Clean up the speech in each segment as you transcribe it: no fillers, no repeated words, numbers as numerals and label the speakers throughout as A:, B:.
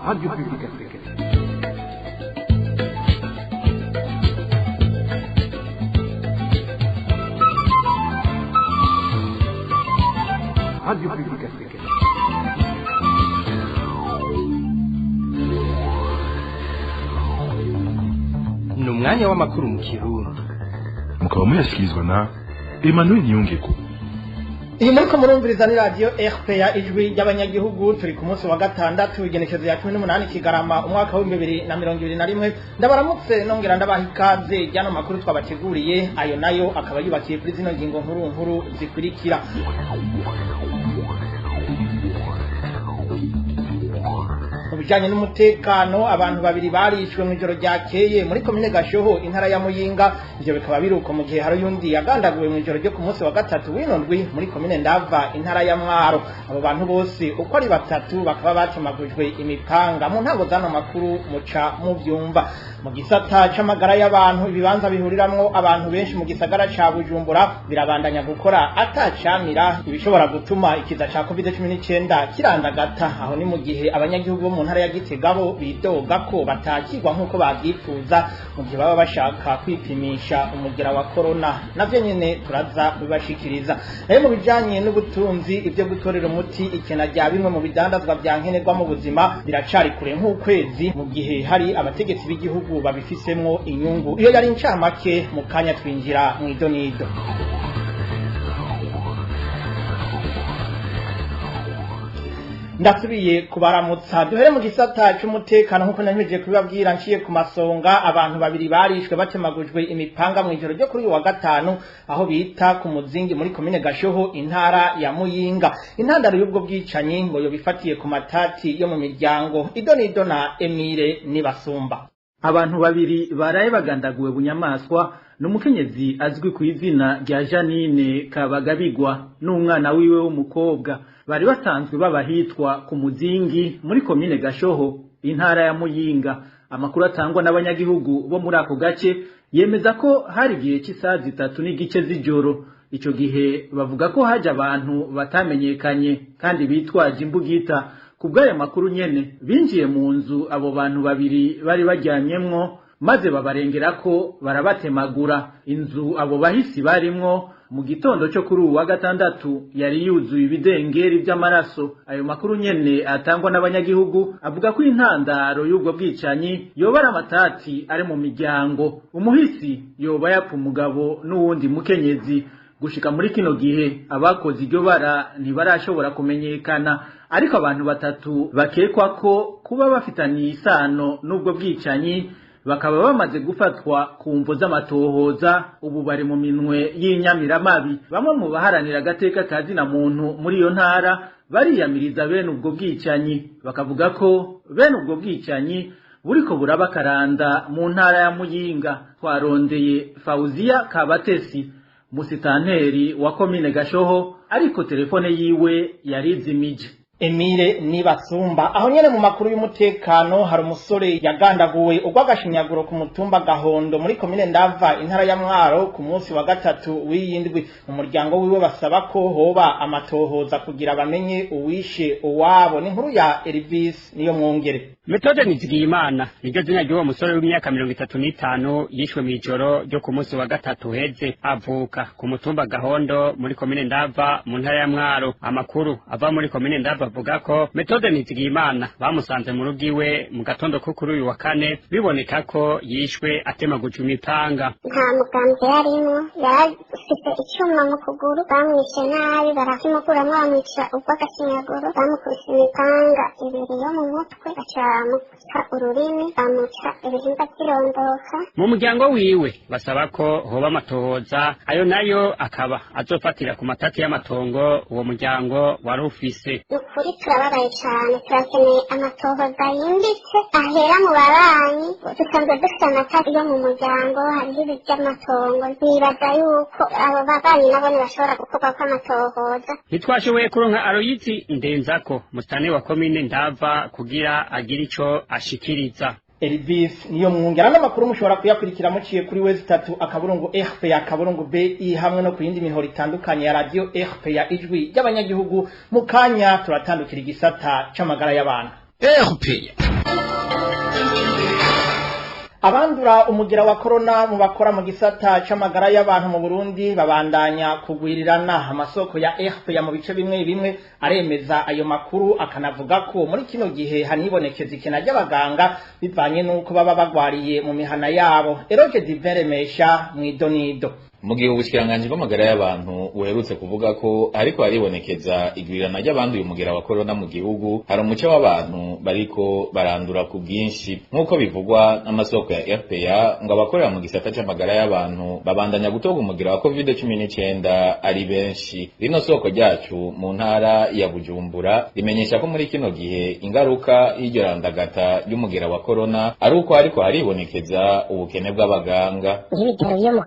A: Radio Publique Africaine. Radio Publique Africaine.
B: Ni umwanya w'amakuru mu Kirundi.
C: Mukaba muyashyikirizwa na Emmanuel Niyongeko.
D: Iyi muriko murumviriza ni radio RPA, Ijwi ry'Abanyagihugu. Turi ku munsi wa gatandatu, igenekerezo ya 18 Kigarama, umwaka wa 2021. Ndabaramutse nongera ndabaha ikaze ryano makuru twabateguriye. Ayo nayo akaba yubakiye kuri zino ngingo nkuru nkuru zikurikira: Mu bijanye n'umutekano, abantu babiri barishwe mu ijoro ryakeye muri komine Gashoho, intara ya Muyinga. Ivyo bikaba biruko mu gihe hari uyundi yagandaguwe mu ijoro ryo ku munsi wa gatatu w'ino ndwi muri komine Ndava, intara ya Mwaro. Abo bantu bose uko ari batatu bakaba batemagujwe imipanga. Mu ntango z'ano makuru muca muvyumva. Mu gisata c'amagara y'abantu, ibibanza bihuriramwo abantu benshi mu gisagara ca Bujumbura birabandanya gukora atacamira, ibishobora gutuma ikiza ca COVID-19 kirandagata. Aho ni mu gihe abanyagihugu bo mu ntara ya Gitega bo bidoga ko batakirwa nk'uko bavyifuza mu gihe baba bashaka kwipimisha umugera wa corona. Navyo nyene turaza kubibashikiriza. Nayo mu bijanye n'ubutunzi, ivyo gutorera umuti ikena rya bimwe mu bidandazwa vya nkenerwa mu buzima biracari kure nk'ukwezi, mu gihe hari abategetsi b'igihugu babifisemwo inyungu. Iyo yari incamake. Mu kanya twinjira mw'idonido. Ndasubiye kubaramutsa. Duhere mu gisata c'umutekano. Nk'uko nahejeje kubibabwira nciye ku masonga, abantu babiri barishwe batemagujwe imipanga mu ijoro ryo kuri uyu wa gatanu aho bita ku Muzingi, muri komine Gashoho, intara ya Muyinga. Intandaro y'ubwo bwicanyi ngo yo bifatiye ku matati yo mu miryango. Idonido na Emile Nibasumba.
E: Abantu babiri baraye bagandaguwe bunyamaswa n'umukenyezi azwi ku izina rya Janine Kabagabigwa n'umwana wiwe w'umukobwa. Bari basanzwe babahitwa ku Muzingi, muri komine Gashoho, intara ya Muyinga. Amakuru atangwa n'abanyagihugu bo muri ako gace yemeza ko hari igihe cy'isaha 3:30 z'ijoro. Ico gihe bavuga ko haje abantu batamenyekanye kandi bitwaje imbugita. Ku bw'ayo makuru nyene, binjiye mu nzu abo bantu babiri bari baryamyemwo, maze babarengerako barabatemagura. Inzu abo bahisi barimwo mu gitondo cyo kuri uwu wa gatandatu yari yuzuye ibidengeri by'amaraso. Ayo makuru nyene atangwa n'abanyagihugu avuga ko intandaro y'ubwo bwicanyi yoba ari amatati ari mu miryango. Umuhisi yoba yapfa umugabo n'uwundi mukenyezi. Gushika muri kino gihe, abakoze iryo bara ntibarashobora kumenyekana, ariko abantu batatu bakekwa ko kuba bafitaniye isano n'ubwo bwicanyi bakaba bamaze gufatwa ku mvo z'amatohoza, ubu bari mu minwe y'inyamiramabi. Bamwe mu baharanira agateka ka zina muntu muri iyo ntara bariyamiriza bene ubwo bwicanyi, bakavuga ko bene ubwo bwicanyi buriko burabakaranda mu ntara ya Muyinga. Twarondeye Fauziya Kabatesi, musitanteri wa komine Gashoho, ariko telefone yiwe yarizimije.
D: Emile Nibasumba. Aho nyene mu makuru y'umutekano, hari umusore yagandaguwe urw'agashinyaguro ku mutumba Gahondo, muri komine Ndava, intara ya Mwaro, ku munsi wa gatatu w'iyindwi. Mu muryango wiwe basaba ko hoba amatohoza kugira bamenye uwishe uwabo. Ni inkuru ya Elvis Niyo Mwongere.
F: Methode Nizigiyimana niryo zina ry'uwo musore w'imyaka 35 yishwe mw'ijoro ryo ku munsi wa gatatu heze. Avuka ku mutumba Gahondo, muri komine Ndava, mu ntara ya Mwaro. Amakuru ava muri komine Ndava avuga ko Methode Nizigiyimana bamusanze mu rugo iwe mu gatondo ko kuri uyu wa kane, biboneka ko yishwe atemagujwe imipanga.
G: Nta mugambwe yarimwo. Yarafise icyuma mu kuguru. Bamwishe nabi, barakimukuramwo, bamwica urw'agashinyaguro. Bamukubise imipanga ibiri yo mu mutwe, baca bamuca ururimi, bamuca ibihimba by'irondoka.
F: Mu muryango wiwe basaba ko hoba amatohoza, ayo nayo akaba azofatira ku matati y'amatongo uwo muryango wari ufise.
G: Ni ukuri turababaye cyane. Turakeneye amatohoza yimbitse ahera mu babanyi. Dusanzwe dufite amatati yo mu muryango, hariho ibi by'amatongo. Nibaza yuko abo babanyi nabo ntibashobora gukorwa kw'amatohoza.
F: Ntitwashoboye kuronka Aroyizi Ndenzako, musitani wa komine Ndava, kugira agire ico ashikiriza.
D: Elvis Niyo Mwungera. N'amakuru mushobora kuyakurikira muciye kuri w3.rpa.bi hamwe no ku yindi mihoro itandukanye ya radio RPA, Ijwi ry'Abanyagihugu. Mu kanya turatandukira igisata c'amagara y'abantu.
B: RPA.
D: Abandura umugira wa corona mu bakora mu gisata c'amagara y'abantu mu Burundi babandanya kugwirirana. Amasoko ya RPA mu bice bimwe bimwe aremeza ayo makuru, akanavuga ko muri kino gihe hanibonekeza ikena ry'abaganga bivanye n'uko baba bagwariye mu mihana yabo. Eroge Diveremesha mw'idonido.
H: Mu gihe ubushikiranganji bw'amagara y'abantu buherutse kuvuga ko ariko haribonekeza igwirirana ry'abanduye umugera wa corona mu gihugu, hari umuce w'abantu bariko barandura ku bwinshi, nk'uko bivugwa n'amasoko ya RPA. Ngo abakorera mu gisata c'amagara y'abantu babandanya gutorwa umugera wa COVID-19 ari benshi. Rino soko ryacu mu ntara ya Bujumbura rimenyesha ko muri kino gihe ingaruka y'iryo randagata ry'umugera wa corona ari uko ariko haribonekeza ubukene bw'abaganga.
G: Nk'ibitaro vyo mu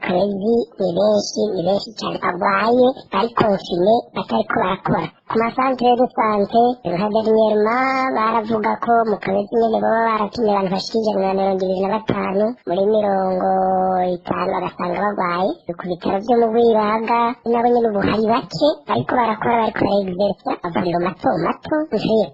G: Kabezi ni benshi cyane barwaye, bari confinés, batariko barakora ku masantere de santé. Nka dernièrement baravuga ko mu Kabezi nyene baba baratumye abantu bashika 125 muri 50, bagasanga barwaye. Ku bitaro vyo mu Rwibaga nabo nyene ubu hari bake bariko barakora, bariko barexersa. Amavuriro mato mato nk'iyo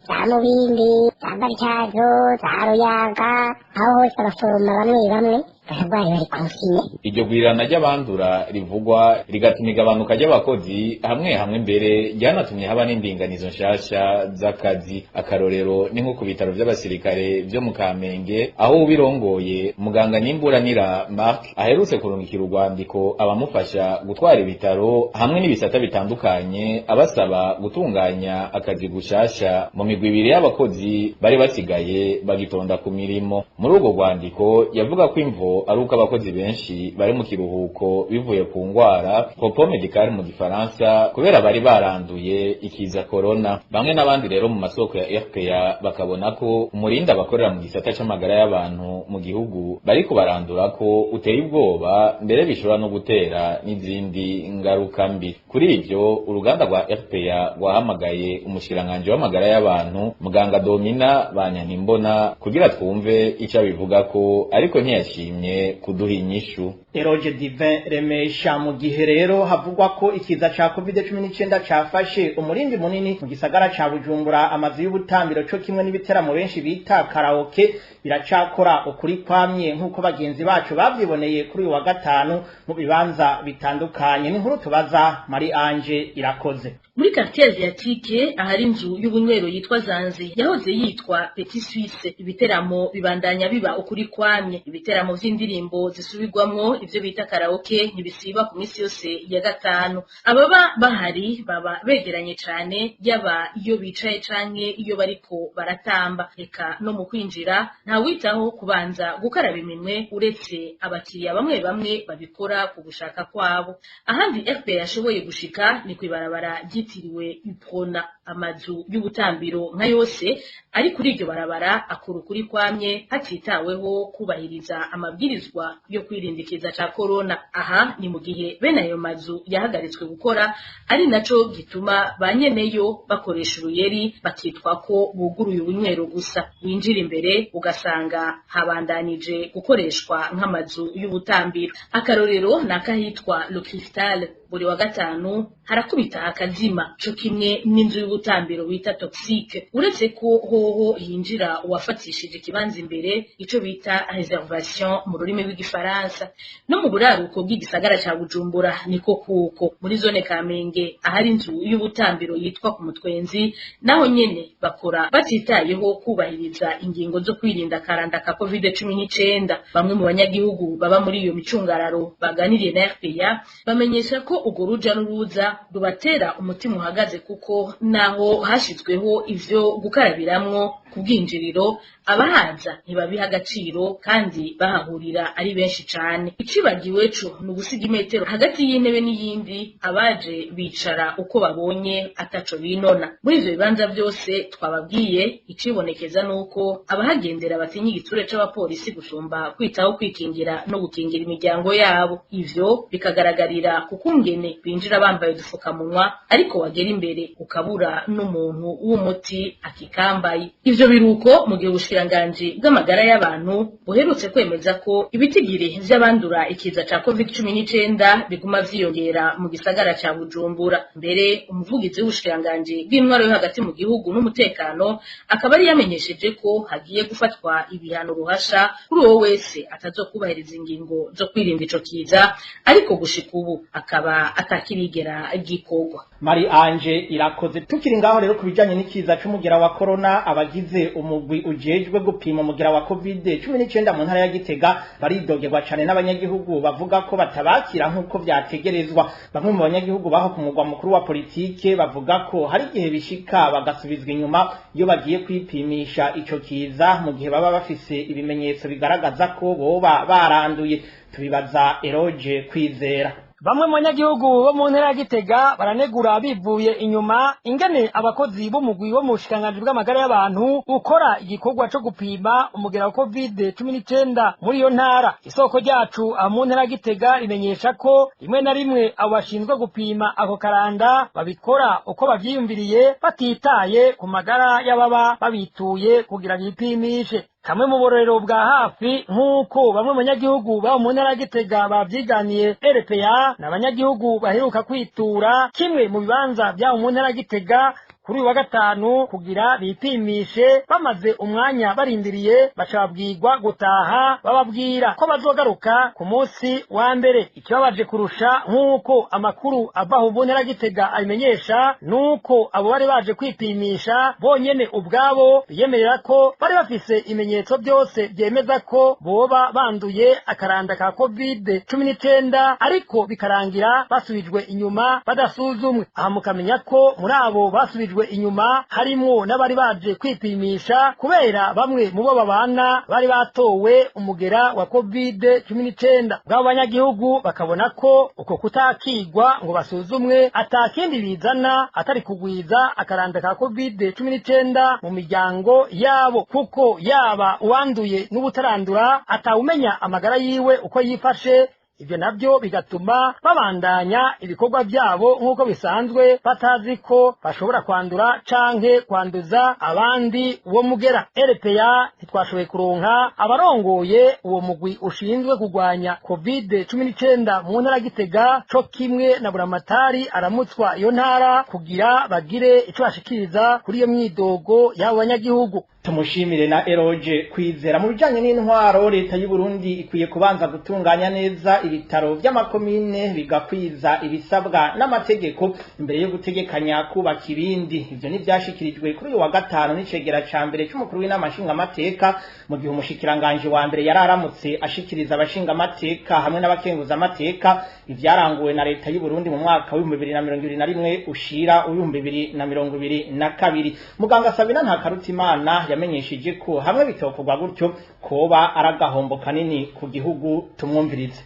G: za Mubindi, za Baryazo, za Ruyaga, aho hose abaforoma bamwe bamwe bararwaye, bari confinés.
H: Iryo gwirirana ry'abandura rivugwa rigatuma igabanuka ry'abakozi hamwe hamwe, mbere ryanatumye haba n'indinganizo nshasha z'akazi. Akarorero ni nko ku bitaro vy'abasirikare vyo mu Kamenge, aho ubirongoye muganga Nimburanira Mark aherutse kurungikira urwandiko abamufasha gutwara ibitaro hamwe n'ibisata bitandukanye, abasaba gutunganya akazi gushasha mu migwi ibiri y'abakozi bari basigaye bagitonda ku mirimo. Muri urwo rwandiko yavuga ko imvo ari uko abakozi benshi bari mu kiruhuko bivuye ku ngwara, repos médical mu gifaransa, kubera bari baranduye ikiza corona. Bamwe n'abandi rero mu masoko ya RPA bakabona ko umurinda abakorera mu gisata c'amagara y'abantu mu gihugu bariko barandura ko uteye ubwoba, mbere bishobora no gutera n'izindi ngaruka mbi. Kuri ivyo, uruganda rwa RPA rwahamagaye umushikiranganji w'amagara y'abantu, muganga Domina Banyankimbona, kugira twumve ico abivugako, ariko ntiyashimye kuduha inyishu.
D: Eroge Divin Remesha. Mu gihe rero havugwa ko ikiza ca COVID-19 cafashe umurindi munini mu gisagara ca Bujumbura, amazu y'ubutambiro co kimwe n'ibiteramo benshi bita karaoke biracakora ukuri kwamye, nk'uko bagenzi bacu bavyiboneye kuri uyu wa gatanu mu bibanza bitandukanye. N'inkuru tubaza Marie Ange Irakoze.
I: Muri quartier asiatique, ahari inzu y'ubunywero yitwa Zanze yahoze yitwa Petit Suisse, ibiteramo bibandanya biba ukuri kwamye. Ibiteramo vy'indirimbo zisubirwamwo, ivyo bita karaoke, ntibisiba ku minsi yose ya gatanu. Ababa bahari baba begeranye cane, yaba iyo bicaye canke iyo bariko baratamba. Reka no mu kwinjira ntawitaho kubanza gukaraba iminwe, uretse abakiriya bamwe bamwe babikora ku gushaka kwabo. Ahandi RPA yashoboye gushika ni kw'ibarabara ryitiriwe Uprona. Amazu y'ubutambiro nka yose ari kuri iryo barabara akora ukuri kwamye, hatitaweho kubahiriza amabwirizwa yo kwirindikiza ca corona. Aha ni mu gihe bene ayo mazu yahagaritswe gukora, ari naco gituma ba nyeneyo bakoresha uruyeri bakitwa ko buguruye ubunywero gusa. Winjira imbere ugasanga habandanije gukoreshwa nk'amazu y'ubutambiro. Akarorero ni akahitwa Le Cristal, buri wa gatanu harakubita akazima, co kimwe n'inzu y'ubutambiro bita Toxique, uretse ko hoho hinjira uwafatishije ikibanza imbere, ico bita réservation mu rurimi rw'igifaransa. No mu buraruko bw'igisagara ca Bujumbura niko kuko muri zone Kamenge, ahari inzu y'ubutambiro yitwa ku Mutwenzi, naho nyene bakora batitayeho kubahiriza ingingo zo kwirinda akaranda ka COVID-19. Bamwe mu banyagihugu baba muri iyo micungararo baganiriye na RPA bamenyesha ko urwo ruja n'uruza rubatera umutima uhagaze, kuko naho hashizweho ivyo gukarabiramwo ku bwinjiriro, abahaza ntibabiha agaciro kandi bahahurira ari benshi cane. Icibagiwe co ni ugusiga imetero hagati y'intebe n'iyindi, abaje bicara uko babonye ataco binona. Muri ivyo bibanza vyose twababwiye, icibonekeza nuko abahagendera batinya igiture c'abapolisi gusumba kwitaho kwikingira no gukingira imiryango yabo. Ivyo bikagaragarira ku kungene binjira bambaye udufukamunwa, ariko wagera imbere ukabura n'umuntu w'umuti akikambaye. Ivyo Ivyo biruko mu gihe ubushikiranganji bw'amagara y'abantu buherutse kwemeza ko ibitigiri vy'abandura ikiza ca COVID-19 biguma vyiyongera mu gisagara ca Bujumbura. Mbere umuvugizi w'ubushikiranganji bw'intwaro yo hagati mu gihugu n'umutekano akaba ari yamenyesheje ko hagiye gufatwa ibihano ruhasha kuri uwo wese atazokubahiriza ingingo zo kwirinda ico kiza, ariko gushika ubu akaba atakirigera gikorwa.
D: Marie Ange Irakoze. Tukiri ngaho rero ku bijanye n'ikiza c'umugera wa corona, abagize umugwi ujejwe gupima umugera wa COVID-19 mu ntara ya Gitega baridogerwa cane n'abanyagihugu bavuga ko batabakira nk'uko vyategerezwa. Bamwe mu banyagihugu baho ku mugwa mukuru wa politike bavuga ko hari igihe bishika bagasubizwa inyuma iyo bagiye kwipimisha ico kiza, mu gihe baba bafise ibimenyetso bigaragaza ko boba baranduye. Tubibaza Eroge Kwizera.
J: Bamwe mu banyagihugu bo mu ntara ya Gitega baranegura bivuye inyuma ingene abakozi b'umugwi wo mu bushikiranganji bw'amagara y'abantu ukora igikorwa co gupima umugera wa COVID-19 muri iyo ntara. Isoko ryacu aho mu ntara ya Gitega rimenyesha ko rimwe na rimwe abo bashinzwe gupima ako karanda babikora uko bavyiyumviriye, batitaye ku magara y'ababa babituye kugira bipimishe. Kamwe mu bororero bwa hafi, nk'uko bamwe mu banyagihugu babo mu ntara ya Gitega bavyiganiye RPA, n'abanyagihugu baheruka kwitura kimwe mu bibanza byabo mu ntara ya Gitega kuri uyu wa gatanu kugira bipimishe, bamaze umwanya barindiriye baca babwirwa gutaha, bababwira ko bazogaruka ku munsi wa mbere. Ikibabaje kurusha, nk'uko amakuru ava mu ntara ya Gitega abimenyesha, nuko abo bari baje kwipimisha bonyene ubwabo biyemerera ko bari bafise ibimenyetso byose byemeza ko boba banduye akaranda ka COVID-19, ariko bikarangira basubijwe inyuma badasuzumwe. Aha mukamenya ko muri abo basubijwe inyuma harimwo n'abari baje kwipimisha kubera bamwe mu bo babana bari batowe umugera wa COVID-19. Bw'abo banyagihugu bakabona ko uko kutakigwa ngo basuzumwe atakindi bizana atari kugwiza akaranda ka COVID-19 mu miryango yabo, kuko yaba uwanduye n'ubutarandura atawumenya amagara yiwe uko yifashe. Ibyo nabyo bigatuma babandanya ibikorwa byabo nk'uko bisanzwe, batazi ko bashobora kwandura canke kwanduza abandi uwo mugera. RPA ntitwashoboye kuronka abarongoye uwo mugwi ushinzwe kurwanya COVID-19 mu ntara ya Gitega co kimwe na Buramatari aramutswa iyo ntara kugira bagire ico bashikiriza kuri iyo myidogo y'abo banyagihugu.
D: Tumushimire na Eroge Kwizera. Mu bijanye n'intwaro, leta y'u Burundi ikwiye kubanza gutunganya neza ibitaro vy'amakomine bigakwiza ibisabwa n'amategeko imbere yo gutegekanya kubaka ibindi. Ivyo ntivyashikirijwe kuri uyu wa gatanu n'icegera ca mbere c'umukuru w'inama nshingamateka, mu gihe umushikiranganje wa mbere yari aramutse ashikiriza abashingamateka hamwe n'abakenguzamateka ivyaranguwe na leta y'u Burundi mu mwaka w'ibihumbi bibiri na mirongo ibiri na rimwe ushira uw'ibihumbi bibiri na mirongo ibiri na kabiri. Muganga Sabina Ntakarutimana yamenyesheje ko hamwe bitokorwa gutyo koba aragahombo kanini ku gihugu. Tumwumvirize.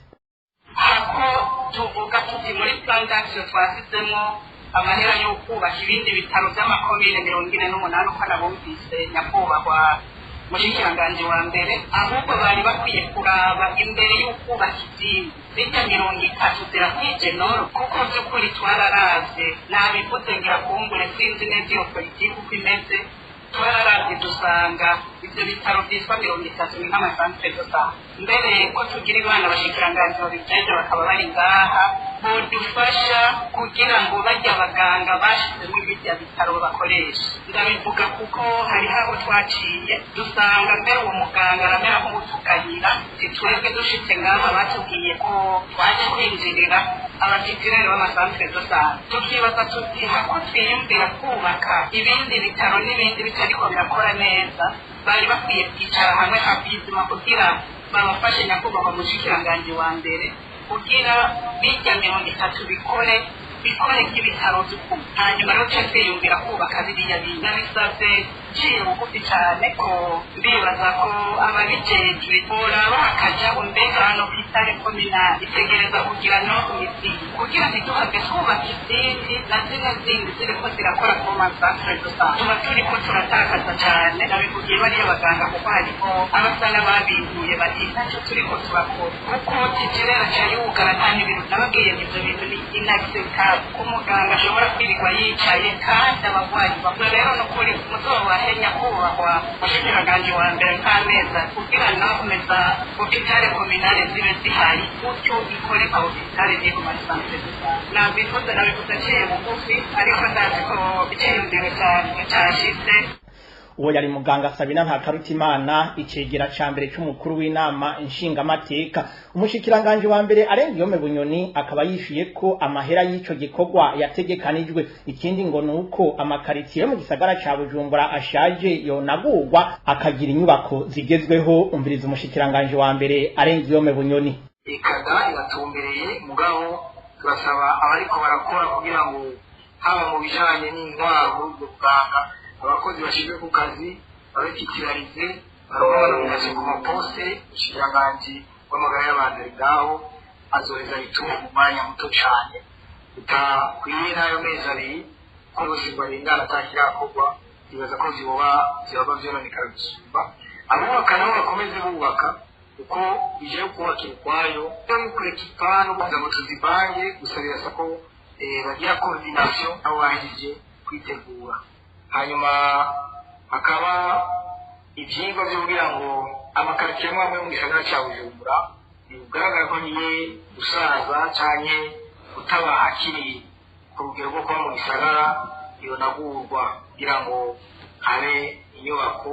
K: Ako tuvuga tuti muri plan d'action twasizemo amahera yo kubaka ibindi bitaro by'amakomine 48, uko nabumvise nyakubahwa mushikiranganji wa mbere, ahubwo bari bakwiye kuraba imbere y'ukubaka izindi zirya 30 zirakwije noro, kuko by'ukuri twararavye nabivuze ngira kumbure sinzi neza iyo politiki uko imeze. Twararavye dusanga ivyo bitaro vyitwa 30 ni nk'amasantere de sante. Mbere ko tugira imana abashikiranganji babijejwe bakaba bari ngaha, bodufasha kugira ngo barya abaganga bashize muri birya bitaro bakoresha. Ndabivuga kuko hariho aho twaciye dusanga mbere uwo muganga aramera nk'utuganyira. Twebwe dushitse ngaha batubwiye ko twaje kwinjirira abatitiraire b'amasantere de sante, tukibaza tuti hako twiyumvira kubaka ibindi bitaro n'ibindi bitariko birakora neza, bari bakwiye kwicara hamwe hakizima kugira babafashe, nyakubahwa mushikiranganji wa mbere, kugira birya 30 bikore bikore nk'ibitaro by'ukuri, hanyuma rero tuce twiyumvira kubaka biriya bintu. Ndabisabye nciye bugufi cyane ko ndibaza ko ababijejwe boraba hakajaho mbega hano kwitare komina itegereza kugira no misi kugira ntituhave twubaka izindi na zimwe zindi ziriko zirakora ku masantere de sante, tuba turiko turatakaza cyane. Nabivugiye bariya baganga kuko hariho abasa n'ababintuye bati ntacyo turiko turakora kuko titirera ca yugara nta n'ibintu. Nababwiye nti ivyo bintu ni inacceptable ko umuganga ashobora kwirirwa yicaye kandi abarwayi bakora. Rero nukuri muzobahe Bahe nyakubahwa mushikiranganji wa mbere nk'amezi kugira nakomeza hôpital communale zibe zihari, gutyo ikore nka hôpital ziri mu ma centre. Nabivuze, nabivuze nciye bugufi, ariko ndazi ko iciyumviro cashitse.
D: Uwo yari muganga Sabina Ntakarutimana, icegera ca mbere c'umukuru w'inama nshingamateka. Umushikiranganje wa mbere Alengiyome Bunyoni akaba yishuye ko amahera y'ico gikorwa yategekanijwe. Ikindi ngo nuko amakaritiye yo mu gisagara ca Bujumbura ashaje yonagurwa akagira inyubako zigezweho. Umviriza umushikiranganje wa mbere Alengiyome Bunyoni.
L: Ikada iratumbereye, mugabo turasaba abariko barakora kugira ngo haba mu bijanye n'intwaro, ubuganga, abakozi bashinzwe ku kazi babititirarize, baronka ku ma postes. Ubushikiranganji bw'amagara y'abantu ari ngaho, azoheza bituma mu mwanya muto cane utakwiye n'ayo mezi 2 ko ubuzima barengana atakirakorwa. Ibaza ko vyoba vyononekara gusumba. Abubaka nabo bakomeze bubaka uko ije kubakira ukwayo, no kurekipa no kugira ngo tuzivange. Gusa birasa ko bagira coordination abo bahejeje kwitegura, hanyuma hakaba ivyigwa vyo kugira ngo amakaritiye amwe amwe mu gisagara ca Bujumbura bigaragara ko agiye gusaza canke kutaba akiri ku rugero rwo kuba mu gisagara yonagurwa kugira ngo habe inyubako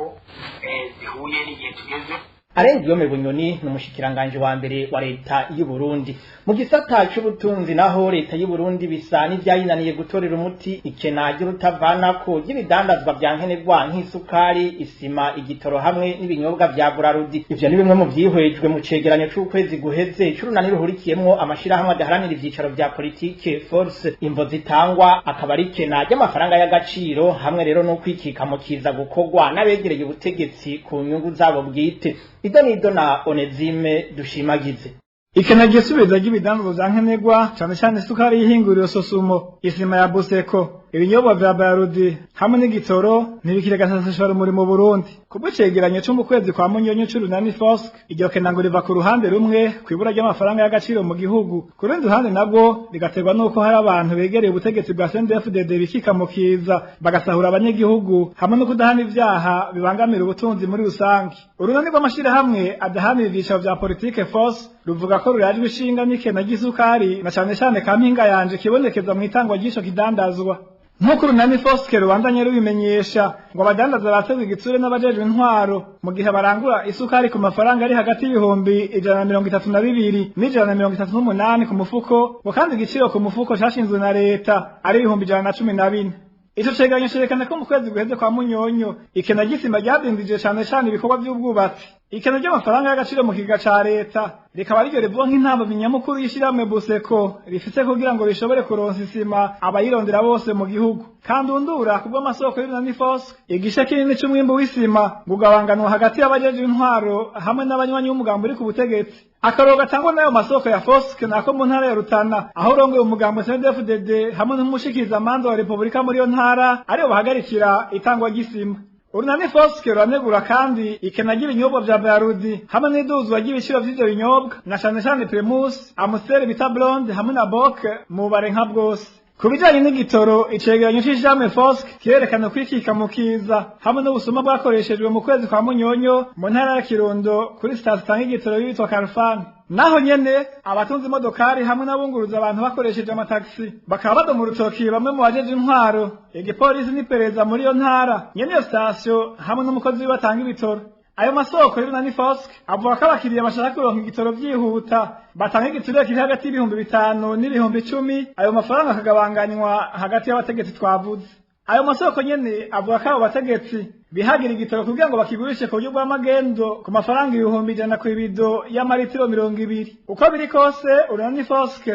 L: zihuye n'igihe tugeze.
D: Alengiyome Bunyoni ni umushikiranganje wa mbere wa leta y'u Burundi. Mu gisata c'ubutunzi naho, leta y'u Burundi bisa n'ivyayinaniye gutorera umuti ikena ry'urutavanako ry'ibidandazwa vya nkenerwa nk'isukari, isima, igitoro hamwe n'ibinyobwa vya Brarudi. Ivyo ni bimwe mu vyihwejwe mu cegeranyo c'ukwezi guheze c'urunani ruhurikiyemwo amashirahamwe adaharanira ivyicaro vya politike, Force. Imvo zitangwa akaba ari ikena ry'amafaranga y'agaciro hamwe rero no kwikika mu kiza gukorwa n'abegereye ubutegetsi ku nyungu zabo bwite. Idonido na Onezime Dushimagize.
M: Ikena ryisubiza ry'ibidandazwa vya nkenerwa, cane cane isukari y'ihinguriro Sosumo, isima ya Buseko, ibinyobwa vya Brarudi hamwe n'igitoro, ntibikiri agaseseshwa mu Burundi. Kubwo icegeranyo co mu kwezi kwa Munyonyo c'urunani Fosk, iryo kena ngo riva ku ruhande rumwe kw'ibura ry'amafaranga y'agaciro mu gihugu, ku rundi ruhande nabwo rigaterwa n'uko hari abantu begereye ubutegetsi bwa CNDD-FDD bikika mu kiza bagasahura abanyagihugu, hamwe no kudahana ivyaha bibangamira ubutunzi muri rusange. Urunani rw'amashirahamwe adahanira ivyicaro vya politike, Force, ruvuga ko rurajwe ishinga n'ikena ry'isukari, na cane cane ka mpinga yanje kibonekeza mw'itangwa ry'ico kidandazwa. Nk'uko urunani Foske rubandanye rubimenyesha, ngo abadandaza batezwe igitsure n'abajejwe intwaro mu gihe barangura isukari ku mafaranga ari hagati y'132,000 n'138 ku mufuko, ngo kandi igiciro ku mufuko cashinzwe na leta ari 114,000. Ico cegeranyo cerekana ko mu kwezi guheze kwa Munyonyo ikena ry'isima ryadindije cane cane ibikorwa vy'ubwubatsi. Ikena ry'amafaranga y'agaciro mu kigega ca leta rikaba riryo rivuga nk'intambamyi nyamukuru y'ishirahamwe Buseko rifise kugira ngo rishobore kuronsa isima abayirondera bose mu gihugu. Kandi undura kubw'amasoko y'urunani Fosk, igice kinini c'umwimbu w'isima gugabanganwa hagati y'abajejwe intwaro hamwe n'abanywanyi b'umugambi uri ku butegetsi. Akaroro gatangwa n'ayo masoko ya Fosk nako mu ntara ya Rutana, aho urongoye umugambi CNDD-FDD hamwe n'umushikizamanza wa Repubulika muri iyo ntara aribo bahagarikira itangwa ry'isima. Urunani Foske ruranegura kandi ikena ry'ibinyobwa vya Brarudi hamwe n'iduzwa ry'ibiciro vy'ivyo binyobwa, na cane cane Primus, Amstel bita Blonde hamwe na Bock mu bare nka bwose. Ku bijanye n'igitoro, icegeranyo c'ishirahamwe Fosk kirerekana kwikika mu kiza hamwe n'ubusuma bwakoreshejwe mu kwezi kwa Munyonyo mu ntara ya Kirundo kuri sitasiyo itanga igitoro yitwa Karufani. Naho nyene abatunze imodokari hamwe n'abunguruza abantu bakoresheje amataxi bakaba badoma urutoki bamwe mu bajeje intwaro, igipolisi n'iperereza muri iyo ntara, nyene iyo sitasiyo hamwe n'umukozi wiwe batanga ibitoro. Ayo masoko y'urunani Fosk avuga ko abakiriya bashaka kuronka igitoro vyihuta batanga igiturire kiri hagati y'5,000 n'10,000, ayo mafaranga akagabanganywa hagati y'abategetsi twavuze. Ayo masoko nyene avuga ko abo bategetsi bihagira igitoro kugira ngo bakigurishe ku buryo bw'amagendo ku mafaranga 100,000 kw'ibido y'amaritiro 20. Uko biri kose, urunani Fosk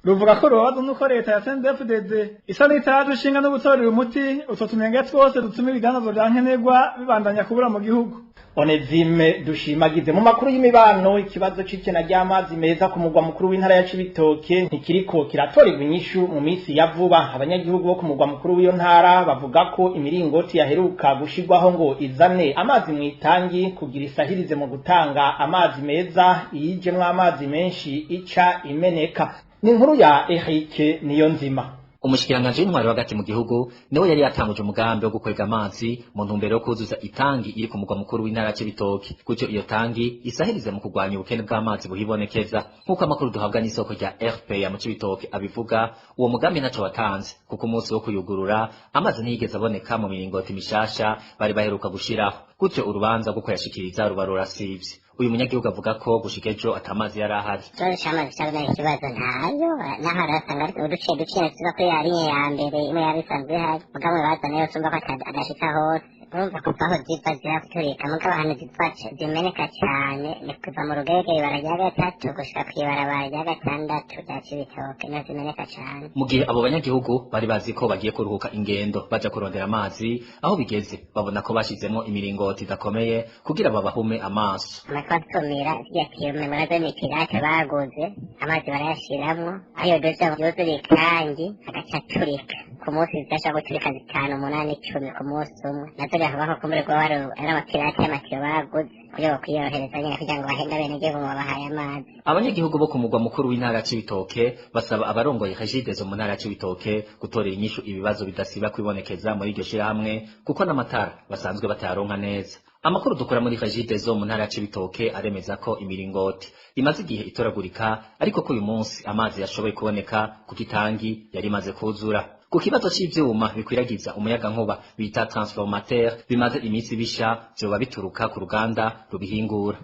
M: ruvuga ko rubabaza nuko leta ya CNDD-FDD isa n'itaraje ishinga no gutorera umuti utwo tunenge twose dutuma ibidandazwa vya nkenerwa bibandanya kubura mu gihugu.
D: Onezime Dushimagize. Mu makuru y'imibano, ikibazo c'ikena ry'amazi meza ku mugwa mukuru w'intara ya Cibitoke ntikiriko kiratorerwa inyishu mu minsi ya vuba. Abanyagihugu bo ku mugwa mukuru w'iyo ntara bavuga ko imiringoti yaheruka gushirwaho ngo izane amazi mw'itangi kugira isahirize mu gutanga amazi meza, iyijemwo amazi menshi ica imeneka. Ni inkuru ya Eric Niyonzima.
N: Umushikiranganji w'intwaro hagati mu gihugu niwe yari yatanguje umugambi wo gukwega amazi mu ntumbero yo kuzuza itangi iri ku mugwa mukuru w'intara ya Cibitoke, gutyo iyo tangi isahirize mu kurwanya ubukene bw'amazi buhibonekeza. Nk'uko amakuru duhabwa n'isoko rya RPA mu Cibitoke abivuga, uwo mugambi ntaco watanze kuko umunsi wo kuyugurura amazi ntiyigeze aboneka mu miringoti mishasha bari baheruka gushiraho, gutyo urubanza rwo kuyashikiriza ruba rurasivye. Uyu munyagihugu avuga ko gushika ejo atamazi yari ahari.
G: Ikibazo c'amazi carabaye ikibazo, ntayo naho arasanga ari uduce duce tuva kuri ya linye ya mbere imwe yari isanzwe ihari, mugabo bazana yose urumva ko adashika hose. Urumva kuva aho ziva ziraturika, mugabo ahantu ziva zimeneka cane ni kuva mu Rugege ibara rya gatatu gushika kw'ibarabara rya gatandatu rya Cibitoke, niho zimeneka cane.
N: Mu gihe abo banyagihugu bari bazi ko bagiye kuruhuka ingendo baja kurondera amazi, aho bigeze babona ko bashizemwo imiringoti idakomeye kugira babahume amaso.
G: Amasomera zirya tiyo murazo ni pirate baguze, amazi barayashiramwo ayo doja yuzura itangi agaca aturika ku munsi, zidashobora guturika 5, 8, 10 ku munsi umwe. Nazo biravuga ko kumbure kuba ari amapirate y'amatiyo baguze kugira ngo kwiyorohereza nyene, kugira ngo bahende abenegihugu ngo babahaye amazi.
N: Abanyagihugu bo ku mugwa mukuru w'intara ya Cibitoke basaba abarongoye Regideso mu ntara ya Cibitoke gutorera inyishu ibibazo bidasiba kwibonekeza muri iryo shirahamwe, kuko n'amatara basanzwe batayaronka neza. Amakuru dukura muri Regideso mu ntara ya Cibitoke aremeza ko imiringoti imaze igihe itoragurika, ariko ko uyu munsi amazi yashoboye kuboneka kuko itangi yari imaze kuzura. Ku kibazo c'ivyuma bikwiragiza umuyagankuba bita transformateur bimaze iminsi bisha, vyoba bituruka ku ruganda rubihingura.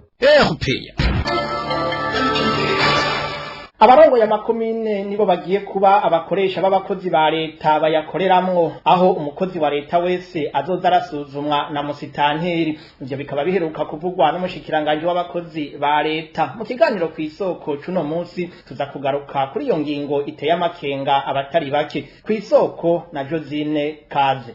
D: Abarongoye amakomine nibo bagiye kuba abakoresha b'abakozi ba leta bayakoreramwo, aho umukozi wa leta wese azoza arasuzumwa na musitanteri. Ivyo bikaba biheruka kuvugwa n'umushikiranganji w'abakozi ba leta. Mu kiganiro kw'isoko cuno munsi tuza kugaruka kuri iyo ngingo iteye amakenga abatari bake. Kw'isoko na Josine Kaze.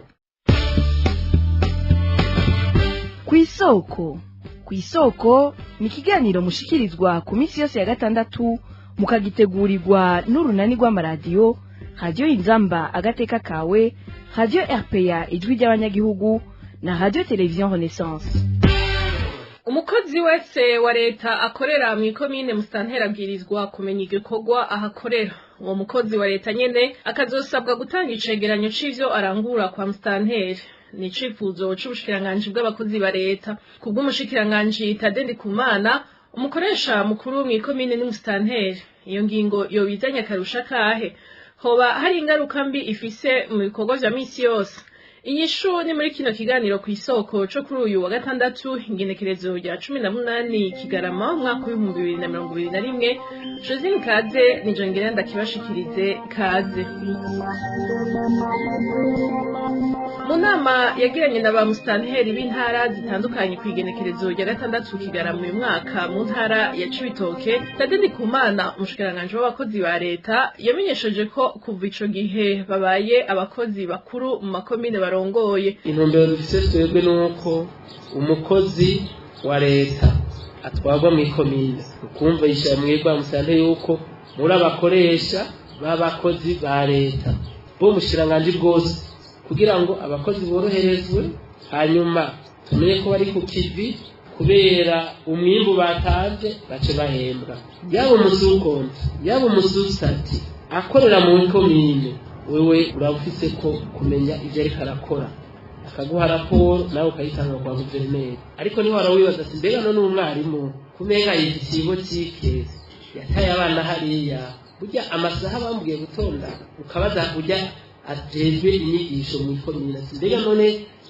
O: Kw'isoko, kw'isoko ni ikiganiro mushikirizwa ku minsi yose ya gatandatu, mukagitegurirwa n'urunani rw'amaradiyo Radio Inzamba Agateka Kawe, Radio RPA Ijwi ry'Abanyagihugu na Radio Television Renaissance.
P: Umukozi wese wa leta akorera mu ikomine, musitanteri abwirizwa kumenya igikorwa ahakorera. Uwo mukozi wa leta nyene akazosabwa gutanga icegeranyo c'ivyo arangura kwa musitanteri. Ni icifuzo c'ubushikiranganji bw'abakozi ba leta. Kubw'umushikiranganji Tade Ndikumana, umukoresha mukuru mw'ikomine ni musitanteri. Iyo ngingo yobizanye akarusha kahe? Hoba hari ingaruka mbi ifise mu bikorwa vya misi yose? Inyishu ni muri kino kiganiro kw'isoko co kuri uyu wa gatandatu, ingenekerezo rya 18 Kigarama umwaka w'2021. Josine Kaze nije ngira ndakibashikirize. Kaze. Mu nama yagiranye na ba musitanteri b'intara zitandukanye kw'igenekerezo rya 6 Kigarama uyu mwaka mu ntara ya Cibitoke, Tade Ndikumana, umushikiranganji w'abakozi ba leta, yamenyesheje ko kuva ico gihe babaye abakozi bakuru mu makomine barongoye.
Q: Intumbero dufise twebwe nuko umukozi wa leta atwarwa mw'ikomine, ukumvisha mwebwe musitanteri yuko muri abakoresha b'abakozi ba leta bo mushikiranganji bwose, kugira ngo abakozi boroherezwe, hanyuma tumenye ko bari ku kivi kubera umwimbu batanze bace bahembwa. Yaba umusukonti, yaba umususati akorera mu ikomine, wewe uraba ufise ko kumenya ivyo ariko arakora, akaguha raporo nawe ukayitanga kwa guverineri. Ariko niho warawibaza ati mbega none umwarimu kumenga yifitiye ibotike yataye abana hariya, burya amasaha bambwiye gutonda, ukabaza burya ajejwe inyigisho mu ikomine ati mbega none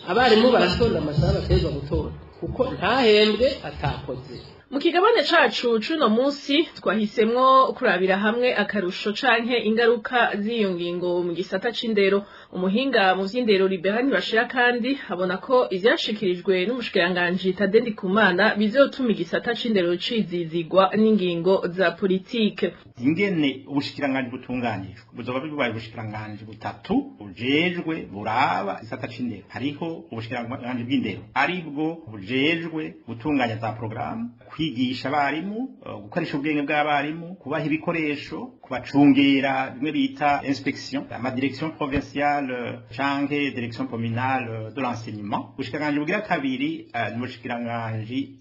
Q: abarimu baratonda amasaha bategerezwa gutonda, kuko ntahembwe atakoze.
P: Mu kigabane cacu c'uno munsi twahisemwo kurabira hamwe akarusho canke ingaruka z'iyo ngingo mu gisata c'indero. Umuhinga mu vy'indero Libera Ntibashira kandi abona ko ivyashikirijwe n'umushikiranganji Tade Ndikumana bizotuma igisata c'indero cizizigwa n'ingingo za politike.
R: Ingene ubushikiranganji butunganijwe, buzoba bubaye ubushikiranganji butatu bujejwe buraba igisata c'indero. Hariho ubushikiranganji bw'indero, aribwo bujejwe gutunganya za porogaramu, kwigisha abarimu, gukoresha ubwenge bw'abarimu, kubaha ibikoresho, Kubacungera bimwe bita inspection, ama direction provinciale canke direction communale de l'enseignement. Ubushikiranganji bugira kabiri ni ubushikiranganji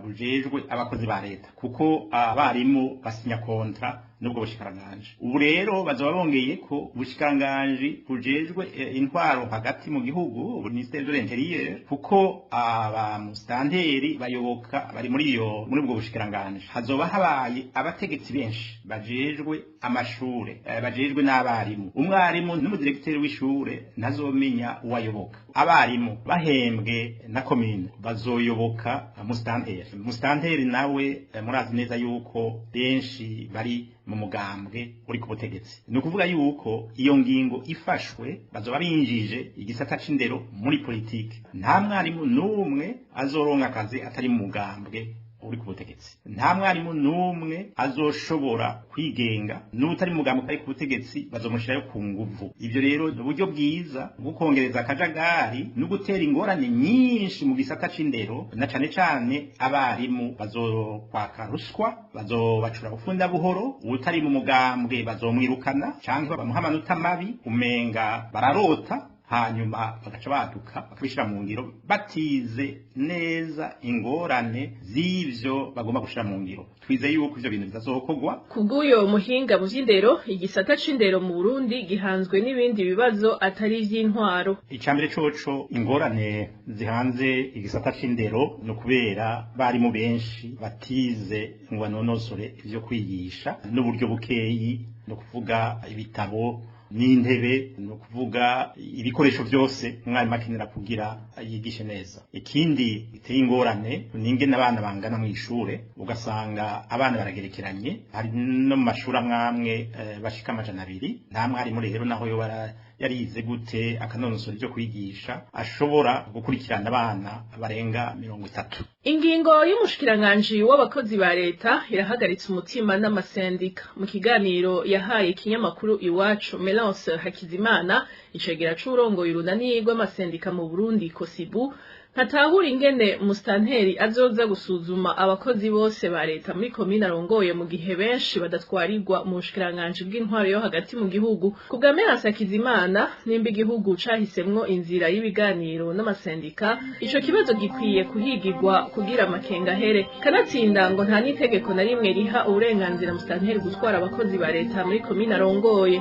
R: bujejwe abakozi ba leta, kuko abarimu basinya kontra nubwo bushikiranganji. Ubu rero bazoba bongeye ko ubushikiranganji bujejwe intwaro hagati mu gihugu, ministère de l'intérieur, kuko abamustanteri bayoboka bari muri iyo muri ubwo bushikiranganji. Hazoba habaye abategetsi benshi bajejwe amashure, bajejwe n'abarimu. Umwarimu n'umudirekiteri w'ishure ntazomenya uwayoboka. Abarimu bahembwe na komine bazoyoboka mustanteri. Mustanteri nawe murazi neza yuko benshi bari mu mugambwe uri ku butegetsi. Ni ukuvuga yuko iyo ngingo ifashwe bazoba binjije igisata c'indero muri politike. Nta mwarimu n'umwe azoronka akazi atari mu mugambwe uri ku butegetsi. Nta mwarimu n'umwe azoshobora kwigenga n'utari mu mugambwe uri ku butegetsi, bazomushirayo ku nguvu. Ivyo rero ni uburyo bwiza bwo kongereza akajagari no gutera ingorane nyinshi mu gisata c'indero, na cane cane abarimu bazokwaka ruswa, bazobacura gufunda buhoro, utari mu mugambwe bazomwirukana canke bamuha amanota mabi, umenga bararota, hanyuma bagaca baduka bakabishira mu ngiro batize neza ingorane z'ivyo bagomba gushira mu ngiro. Twizeye yuko ivyo bintu bizazokorwa.
P: Kubw'uyo muhinga mu vy'indero, igisata c'indero mu Burundi gihanzwe n'ibindi bibazo atari ivy'intwaro.
R: Icambere coco, ingorane zihanze igisata c'indero no kubera barimu benshi batize ngo banonosore ivyo kwigisha, n'uburyo bukeyi, no kuvuga ibitabo n'intebe, no kuvuga ibikoresho byose umwarimu akenera kugira yigishe neza. Ikindi giteye ingorane ni ingene abana bangana mu ishure, ugasanga abana baragerekeranye. Hari no mu mashuri amwamwe bashika 200. Nta mwarimu rero, naho yoba yarize gute akanonosora ibyo kwigisha, ashobora gukurikirana abana barenga 30.
P: Ingingo y'umushikiranganji w'abakozi ba leta irahagaritse umutima n'amasendika. Mu kiganiro yahaye ikinyamakuru Iwacu, Melance Hakizimana, icegera c'uwurongoye urunani rw'amasendika mu Burundi Kosibu, ntatahura ingene mustanteri azoza gusuzuma abakozi bose ba leta muri komine arongoye, mu gihe benshi badatwarirwa mu bushikiranganji bw'intwaro yo hagati mu gihugu. Ku bwa Melance Hakizimana, nimba igihugu cahisemwo inzira y'ibiganiro n'amasendika, ico kibazo gikwiye kuhigirwa kugira amakenga ahere. Kanatsinda ngo nta n'itegeko na rimwe riha uburenganzira mustanteri gutwara abakozi ba leta muri komine arongoye.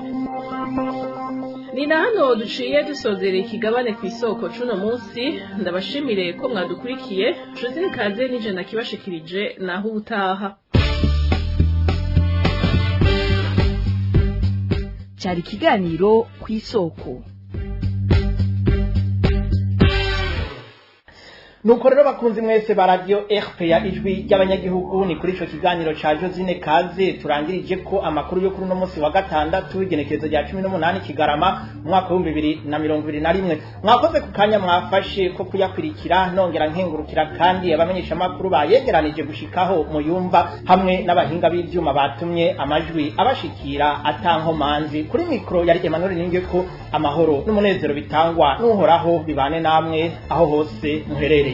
P: Ni na hano duciye dusozera ikigabane ku isoko cuno munsi. Ndabashimire ko mwadukurikiye. Josine Kaze nije nakibashikirije, naho ubutaha.
O: Cyari ikiganiro ku isoko.
D: Nuko rero bakunzi mwese ba radio RPA Ijwi ry'Abanyagihugu, ni kuri ico kiganiro ca Josine Kaze turangirije ko amakuru yo kuri uno munsi wa gatandatu, igenekerezo rya 18 Kigarama umwaka wa 2021. Mwakoze ku kanya mwafashe ko kuyakurikira. Nongera nkengurukira kandi abamenyesha makuru bayegeranije gushikaho muyumva, hamwe n'abahinga b'ivyuma batumye amajwi abashikira atankomanzi. Kuri mikro yari Emmanuel Ningeko. Amahoro n'umunezero bitangwa n'Uhoraho bibane namwe aho hose muherereye.